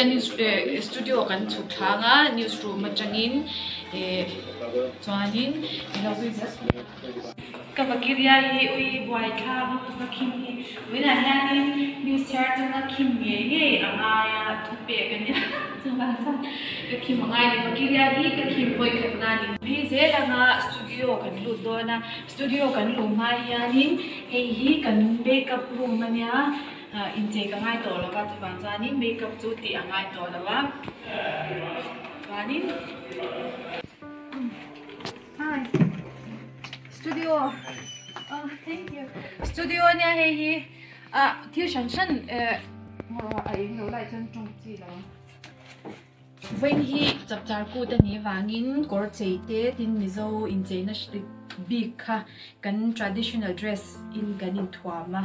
News studio kan chhuk thlang a news room atangin eh chuanin ka vakiria hi ui buaithlak lutuk a khim hi tunah hianin news chhiar chunga khim ngei ngei a ngai a thupek a nia chuvang chuan ka khim a ngai a ni vakiria hi ka khim vawi khat na a ni. Phei zel anga studio kan lut dawn a studio kan luh hma hianin hei hi kan makeup room a nia. Inchei ka ngai tawh lo va, chuvang chuanin makeup chu tih a ngai tawh lo a, chuanin hi studio oh thank you studio ania hei hi ah thil hran hran eh a eng lo lai chuan tawng chi lo ang vawiin hi chapchar kut a nih vangin kawr chei te tin mizo incheina bik kha kan traditional dress in kan inthuam a.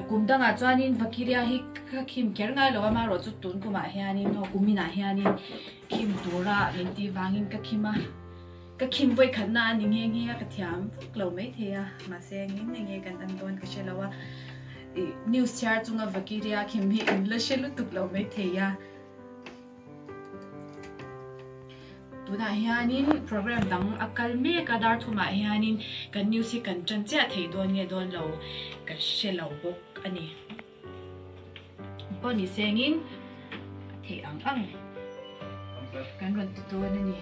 Kum dangah chuanin Vakiria hi ka khim kher ngai lo a, amaherawhchu tun kumah hianin aw kuminah hianin khim tura min tih vangin ka khim a, ka khim vawi khatna a ni nghe nghe a, ka thiam vak lo maithei a, mahse engin enge kan an dawn ka hre lo a, ih news chhiar chunga Vakiria khim hi in la hre lutuk lo maithei a. Tunah hianin program dang a kal mek a, dar thumah hianin kan news hi kan tan chiah thei dawn nge dawn lo ka hre lo bawk a ni. Pawh ni sengin a theih ang ang kan rawn ti dawn a ni.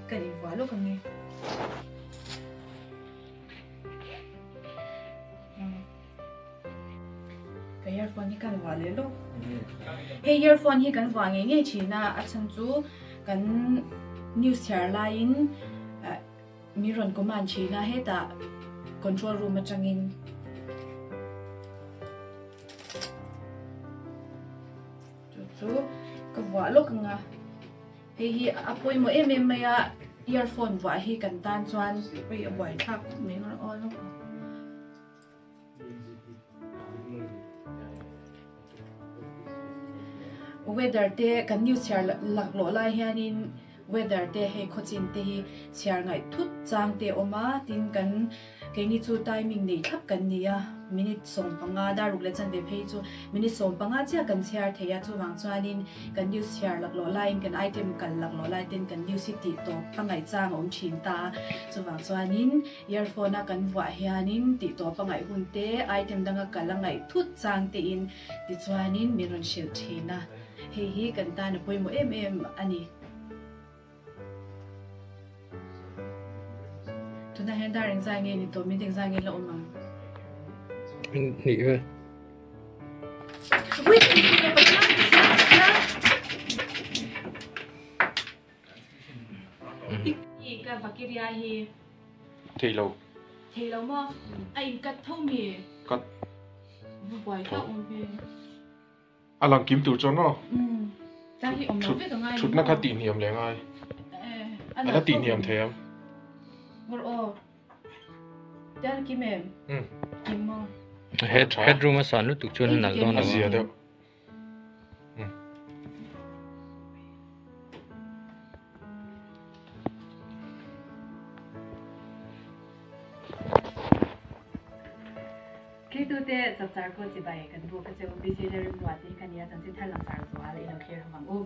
Kan invuah lawk ang e. Ka earphone hi kan vuah leh lawk. Hei earphone hi kan vuah ngei ngei thin a, a chhan chu kan news chhiar laiin min rawn command thin a hetah control room atangin. Chu chu ka vuah lawk ang a. Hei hi a pawimawh em em mai a, earphone vuah hi kan tan chuan hei a buaithlak khawp mai aw lawk ang. Weather te kan news chhiar laklawh lai hianin weather te hei khawchin te hi chhiar ngaih thut chang te a awm a tin kan keini chu timing nei thlap kan ni a minute 15 dar ruk leh chanve phei chu minute 15 chiah kan chhiar thei a chuvang chuanin kan news chhiar laklawh laiin kan item kal laklawh lai ten kan news hi tih tawp a ngaih chang a awm thin ta a chuvang chuanin Earphone a kan vuah hianin tih tawp a ngaih hun te, item danga kal a ngaih thut chang tein tichuanin min rawn hrilh thin a, hei hi kan tan a pawimawh em em a ni. Tunah hian dar engzai nge ni tawh, min engzai nge la awm ang? Hnih ve. Ka vakiria hi. Thei lo. Thei lo maw? A in cut tho mi? Cut. Va buai hlauh awm ve. A lang kim tur chuan maw? Umm. Tlang hi awm lo vek angai. Thutna kha tih hniam leh angai. A la tih hniam thei ang. Ngawr aw. Tian kim em? Umm. Kim maw? Head headroom a san lutuk chuan a nalh dawn lo a. A zia deuh. Thlitute chapchar kut chibai kan buk a cheu BC Lalrimruat hi ka nia chanchin thar langsar zual i lo thlir ho ang u.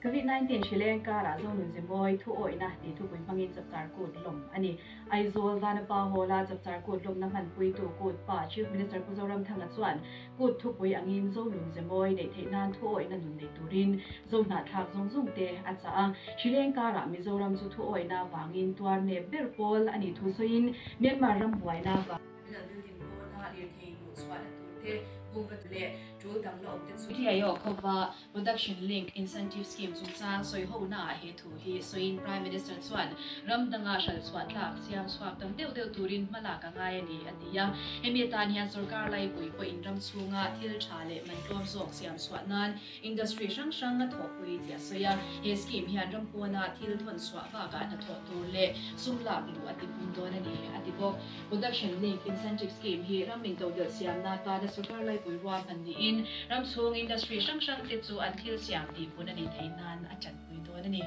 Covid 19 hrileng karah Zonun Zemawi thu awihna tih thupui hmangin chapchar kut lawm a ni. Aizawl Vanapa Hall-a chapchar kut lawmna hmanpuitu kut pa Chief Minister Pu Zoramthanga chuan Kut thupui angin Zonun Zemawi neih theih nan thuawihna nun nei turin Zohnahthlak zawng zawng te a chah a. Hrileng karah Mizoram chu thuawihna vangin tuar nep ber pawl a nih thu sawiin Myanmar ram buaina vang Lal building pawna lirthei luh chhuahna tur te, bungraw leh tul dang la awm te chu. Riaio khawva Production Link Incentive Scheme chungchang sawihonaah he thu hi sawiin Prime Minister chuan ram danga hralh chhuah tlak siam chhuak tam deuh deuh turin hmalak a ngai a ni a ti a. Hemi atan hian sorkar laipui pawhin ram chhunga thil tha leh man tlawm zawk siam chhuah nan industry hrang hrang a thawhpui tih a sawi a. He scheme hian ram pawna thil thawn chhuah bakah hnathawh tur leh sum lak luh a ti pum dawn a ni a ti bawk. Production Link Incentive Scheme hi ram intodelh siamna atana sorkar laipui ruahman niin ram chhung industry hrang hrang te chu an thil siam tihpun a nih theih nan a tanpui dawn a ni.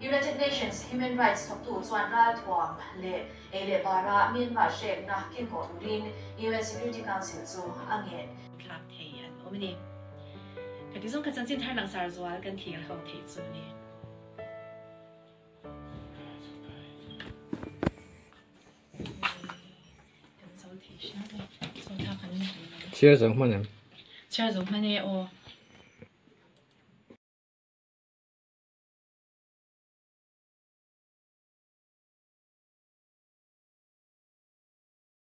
United Nations Human Rights thawktu chuan ralthuam leh ei leh bara Myanmar hrekna kenkawh turin UN Security Council chu a ngen. Thlak thei an awm a ni. Ka ti zawng kha chanchin thar langsar zual kan thlir ho thei chu a ni. Chhiar zo hman em? Chhiar zo hman e aw.